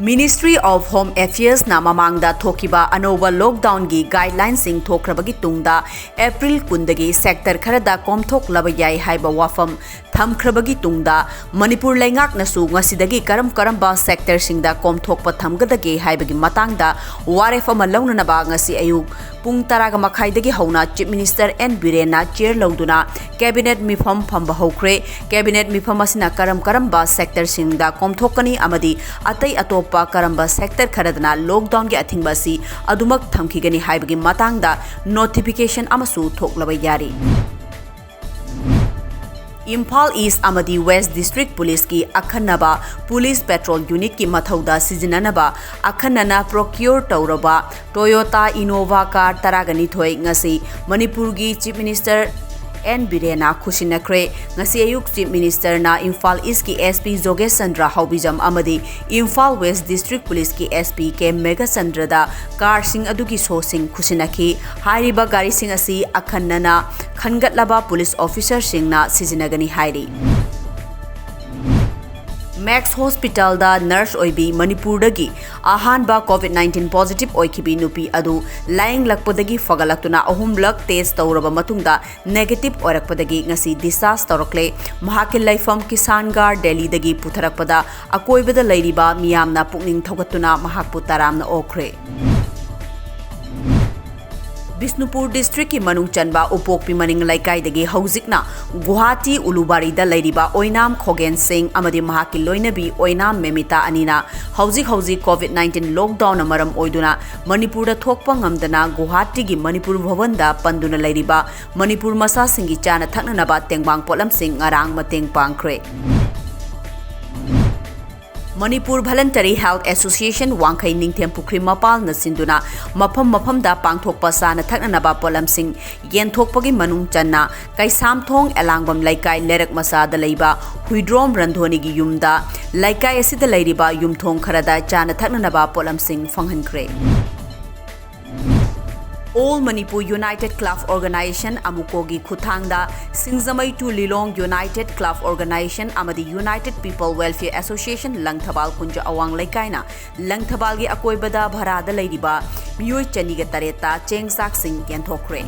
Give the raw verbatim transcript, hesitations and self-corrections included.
Ministry of Home Affairsꯅ ꯃꯃꯥꯡꯗ ꯊꯣꯛꯈꯤꯕ ꯑꯅꯧꯕ lockdownꯒꯤ guidelineꯁꯤꯡ ꯊꯣꯛꯈ꯭ꯔꯕꯒꯤ ꯇꯨꯡꯗ April ꯀꯨꯟꯗꯒꯤ sector ꯈꯔꯗ ꯀꯣꯝꯊꯣꯛꯂꯕ ꯌꯥꯏ ꯍꯥꯏꯕ ꯋꯥꯐꯝ ꯊꯝꯈ꯭ꯔꯕꯒꯤ ꯇꯨꯡꯗ ꯃꯅꯤꯄꯨꯔ ꯂꯩꯉꯥꯛꯅꯁꯨ ꯉꯁꯤꯗꯒꯤ ꯀꯔꯝ ꯀꯔꯝꯕ sectorꯁꯤꯡꯗ ꯀꯣꯝꯊꯣꯛꯄ ꯊꯝꯒꯗꯒꯦ ꯍꯥꯏꯕꯒꯤ ꯃꯇꯥꯡꯗ ꯋꯥꯔꯦꯞ ꯑꯃ ꯂꯧꯅꯅꯕ ꯉꯁꯤ ꯑꯌꯨꯛ ꯄꯨꯡ ꯇꯔꯥꯒ ꯃꯈꯥꯏꯗꯒꯤ ꯍꯧꯅ Chief Minister N ꯕꯤꯔꯦꯟꯅ chair ꯂꯧꯗꯨꯅ cabinet ꯃꯤꯐꯝ ꯐꯝꯕ ꯍꯧꯈ꯭ꯔꯦ꯫ Cabinet ꯃꯤꯐꯝ ꯑꯁꯤꯅ ꯀꯔꯝ ꯀꯔꯝꯕ sectorꯁꯤꯡꯗ ꯀꯣꯝꯊꯣꯛꯀꯅꯤ ꯑꯃꯗꯤ ꯑꯇꯩ ꯑꯇꯣꯞꯄ ꯀꯔꯝꯕ sector ꯈꯔꯗꯅ lockdownꯒꯤ ꯑꯊꯤꯡꯕ ꯑꯁꯤ ꯑꯗꯨꯃꯛ ꯊꯝꯈꯤꯒꯅꯤ ꯍꯥꯏꯕꯒꯤ ꯃꯇꯥꯡꯗ notification ꯑꯃꯁꯨ ꯊꯣꯛꯂꯕ ꯌꯥꯔꯤ꯫ ꯏꯝꯐꯥꯜ East ꯑꯃꯗꯤ West District Policeꯀꯤ ꯑꯈꯟꯅꯕ Police Patrol Unitꯀꯤ ꯃꯊꯧꯗ ꯁꯤꯖꯤꯟꯅꯅꯕ ꯑꯈꯟꯅꯅ procure ꯇꯧꯔꯕ Toyota Innova car ꯇꯔꯥꯒ ꯅꯤꯊꯣꯏ ꯉꯁꯤ ꯃꯅꯤꯄꯨꯔꯒꯤ Chief Minister N ꯕꯤꯔꯦꯟꯅ ꯈꯨꯠꯁꯤꯟꯅꯈ꯭ꯔꯦ꯫ ꯉꯁꯤ ꯑꯌꯨꯛ Chief Ministerꯅ ꯏꯝꯐꯥꯜ Eastꯀꯤ SP ꯖꯣꯒꯦꯁ ꯆꯟꯗ꯭ꯔ ꯍꯥꯎꯕꯤꯖꯝ ꯑꯃꯗꯤ ꯏꯝꯐꯥꯜ West District Policeꯀꯤ SP ꯀꯦ ꯃꯦꯘꯆꯟꯗ꯭ꯔꯗ carꯁꯤꯡ ꯑꯗꯨꯒꯤ ꯁꯣꯁꯤꯡ ꯈꯨꯠꯁꯤꯟꯅꯈꯤ꯫ ꯍꯥꯏꯔꯤꯕ ꯒꯥꯔꯤꯁꯤꯡ ꯑꯁꯤ ꯑꯈꯟꯅꯅ ꯈꯟꯒꯠꯂꯕ police officerꯁꯤꯡꯅ ꯁꯤꯖꯤꯟꯅꯒꯅꯤ ꯍꯥꯏꯔꯤ꯫ Max Hospitalꯗ nurse ꯑꯣꯏꯕꯤ ꯃꯅꯤꯄꯨꯔꯗꯒꯤ ꯑꯍꯥꯟꯕ COVID nineteen positive ꯑꯣꯏꯈꯤꯕꯤ ꯅꯨꯄꯤ ꯑꯗꯨ ꯂꯥꯌꯦꯡꯂꯛꯄꯗꯒꯤ ꯐꯒꯠꯂꯛꯇꯨꯅ ꯑꯍꯨꯝꯂꯛ test ꯇꯧꯔꯕ ꯃꯇꯨꯡꯗ negative ꯑꯣꯏꯔꯛꯄꯗꯒꯤ ꯉꯁꯤ discharge ꯇꯧꯔꯛꯂꯦ꯫ ꯃꯍꯥꯛꯀꯤ ꯂꯩꯐꯝ ꯀꯤꯁꯥꯟꯒꯥꯔ, ꯗꯦꯜꯂꯤꯗꯒꯤ ꯄꯨꯊꯔꯛꯄꯗ ꯑꯀꯣꯏꯕꯗ ꯂꯩꯔꯤꯕ ꯃꯤꯌꯥꯝꯅ ꯄꯨꯛꯅꯤꯡ ꯊꯧꯒꯠꯇꯨꯅ ꯃꯍꯥꯛꯄꯨ ꯇꯔꯥꯝꯅ ꯑꯣꯛꯈ꯭ꯔꯦ꯫ ꯕꯤꯁꯅꯨꯄꯨꯔ districtꯀꯤ ꯃꯅꯨꯡ ꯆꯟꯕ ꯎꯄꯣꯛꯄꯤ ꯃꯅꯤꯡ ꯂꯩꯀꯥꯏꯗꯒꯤ ꯍꯧꯖꯤꯛꯅ ꯒꯨꯋꯥꯍꯥꯇꯤ ꯎꯂꯨꯕꯥꯔꯤꯗ ꯂꯩꯔꯤꯕ ꯑꯣꯏꯅꯥꯝ ꯈꯣꯒꯦꯟ ꯁꯤꯡ ꯑꯃꯗꯤ ꯃꯍꯥꯛꯀꯤ ꯂꯣꯏꯅꯕꯤ ꯑꯣꯏꯅꯥꯝ ꯃꯦꯃꯤꯇꯥ ꯑꯅꯤꯅ ꯍꯧꯖꯤꯛ ꯍꯧꯖꯤꯛ COVID nineteen lockdownꯅ ꯃꯔꯝ ꯑꯣꯏꯗꯨꯅ ꯃꯅꯤꯄꯨꯔꯗ ꯊꯣꯛꯄ ꯉꯝꯗꯅ ꯒꯨꯋꯥꯍꯥꯇꯤꯒꯤ ꯃꯅꯤꯄꯨꯔ ꯚꯕꯟꯗ ꯄꯟꯗꯨꯅ ꯂꯩꯔꯤꯕ ꯃꯅꯤꯄꯨꯔ ꯃꯆꯥꯁꯤꯡꯒꯤ ꯆꯥꯅ ꯊꯛꯅꯅꯕ ꯇꯦꯡꯕꯥꯡ ꯄꯣꯠꯂꯝꯁꯤꯡ ꯉꯔꯥꯡ ꯃꯇꯦꯡ ꯄꯥꯡꯈ꯭ꯔꯦ꯫ ꯃꯅꯤꯄꯨꯔ Voluntary Health Association ꯋꯥꯡꯈꯩ ꯅꯤꯡꯊꯦꯝ ꯄꯨꯈ꯭ꯔꯤ ꯃꯄꯥꯜꯅ ꯁꯤꯟꯗꯨꯅ ꯃꯐꯝ ꯃꯐꯝꯗ ꯄꯥꯡꯊꯣꯛꯄ ꯆꯥꯅ ꯊꯛꯅꯅꯕ ꯄꯣꯠꯂꯝꯁꯤꯡ ꯌꯦꯟꯊꯣꯛꯄꯒꯤ ꯃꯅꯨꯡ ꯆꯟꯅ ꯀꯩꯁꯥꯝꯊꯣꯡ ꯑꯦꯂꯥꯡꯕꯝ ꯂꯩꯀꯥꯏ ꯂꯩꯔꯛ ꯃꯆꯥꯗ ꯂꯩꯕ ꯍꯨꯏꯗ꯭ꯔꯣꯝ ꯔꯟꯙꯣꯅꯤꯒꯤ ꯌꯨꯝꯗ ꯂꯩꯀꯥꯏ ꯑꯁꯤꯗ ꯂꯩꯔꯤꯕ ꯌꯨꯝꯊꯣꯡ ꯈꯔꯗ ꯆꯥꯅ ꯊꯛꯅꯅꯕ ꯄꯣꯠꯂꯝꯁꯤꯡ ꯐꯪꯍꯟꯈ꯭ꯔꯦ꯫ All Manipur United Club Organization, ꯑꯃꯨꯀꯣꯒꯤ ꯈꯨꯠꯊꯥꯡꯗ ꯁꯤꯡꯖꯃꯩ to Lilong United Club Organization ꯑꯃꯗꯤ United People Welfare Association Langthabal ꯀꯨꯟꯖ ꯑꯋꯥꯡ ꯂꯩꯀꯥꯏꯅ ꯂꯪꯊꯕꯥꯜꯒꯤ ꯑꯀꯣꯏꯕꯗ ꯚꯔꯥꯗ ꯂꯩꯔꯤꯕ ꯃꯤꯑꯣꯏ ꯆꯅꯤꯒ ꯇꯔꯦꯠꯇ ꯆꯦꯡ ꯆꯥꯛꯁꯤꯡ ꯌꯦꯟꯊꯣꯛꯈ꯭ꯔꯦ꯫